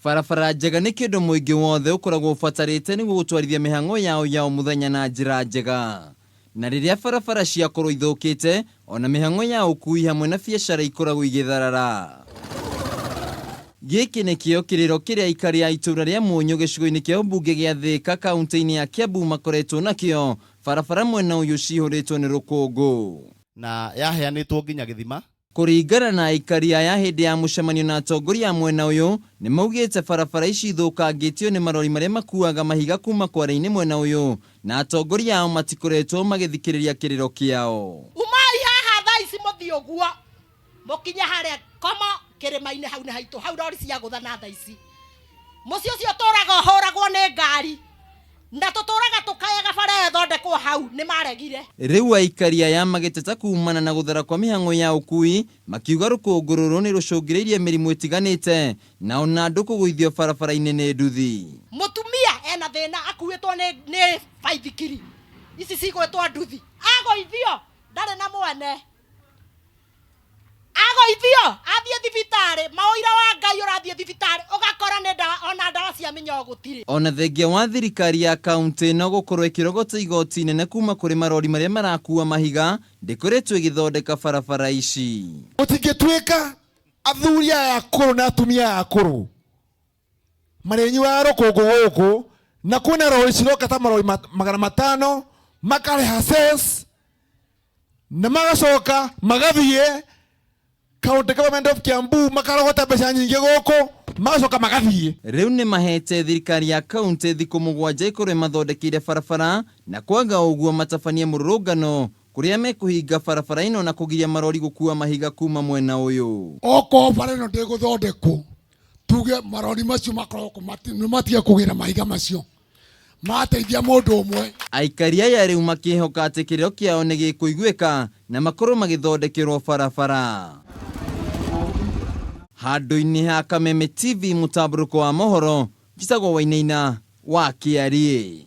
Barabara njega nĩ kĩndũ mũingĩ wothe ũkoragwo ũbatarĩte nĩguo gũtwarithia mĩhang'o yao ya o mũthenya na njĩra njega. Na rĩrĩa barabara ciakorwo ithũkĩte, ona mĩhang'o ya ũkui hamwe na biacara ikoragwo igĩtharara. Gĩkĩ nĩkĩo kĩrĩro kĩrĩa aikari a itũra rĩa Mũnyũ gĩcigo-inĩ kĩa ũmbunge gĩa Thĩka kaunti-inĩ ya Kiambu makoretwo nakĩo, barabara mwena ũyũ cihũrĩtwo nĩ rũkũngũ. Na yaheanĩtwo nginya gĩthima. Kũringana na aikari aya hĩndĩ ya mũcemanio na atongoria a mwena ũyũ, nĩmaugĩte barabara ici ithũkangĩtio nĩ marori marĩa makuaga mahiga kuma kware-inĩ mwena ũyũ na atongoria ao matikoretwo magĩthikĩrĩria kĩrĩro kĩao. Umai haha thaa ici mũthiĩ ũguo mũkinye harĩa komo kĩrĩma-inĩ hau nĩ haitũ hau rori ciagũthana thaa ici. Mũciĩ ũcio ũtũraga ũhũragwo nĩ ngari na tũtũraga tũkayaga bara ĩyo ĩthondekwo hau nĩ maregire. Rĩu aikari aya magĩteta kumana na gũthara kwa mĩhang'o ya ũkui makiuga rũkũngũ rũrũ nĩ rũcũngĩrĩirie mĩrimũ ĩtiganĩte na ona andũ kũgũithio barabara-inĩ nĩ nduthi. Mũtumia ena thĩna akuĩtwo nĩ nĩ baithikiri ici cigwĩtwo nduthi agũithio ndarĩ na mwene. Agũithio athiĩ thibitarĩ, maũira wa Ngai ũrathiĩ thibitarĩ ũgakora nĩ ndawa ona ndawa cia mĩnyoo gũtirĩ. Ona thengia wa thirikari ya kauntĩ ĩno gũkorwo ĩkĩrogota igoti inene kuma kũrĩ marori marĩa marakua mahiga, ndĩkoretwo ĩgĩthondeka barabara ici. Gũtingĩtuĩka athuri aya akũrũ na atumia aya akũrũ marĩnyuaga rũkũngũ gũkũ na kwĩna rori ciroka ta marori 500 makarĩha cess na magacoka magathiĩ county government of Kiambu makarogota mbeca nyingĩ gũkũ magacoka magathiĩ. Rĩu nĩmahete thirikari ya kauntĩ thikũ mũgwanja ĩkorwo ĩmathondekeire barabara na kwaga ũguo matabanie mũrũrũngano kũrĩa mekũhinga barabara ĩno na kũgiria marori gũkua mahiga kuma mwena ũyũ. Okorwo bara ĩno ndĩgũthondekwo tuge marori macio makorwo matige kũgĩra mahiga macio mateithia mũndũ ũmwe. Aikari aya rĩu makĩhoka atĩ kĩrĩro kĩao nĩ gĩkũiguĩka na makorwo magĩthondekerwo barabara. Handũ-inĩ ha Kameme TV mũtambũrũko wa mohoro, njĩtagwo Wainaina wa Kĩariĩ.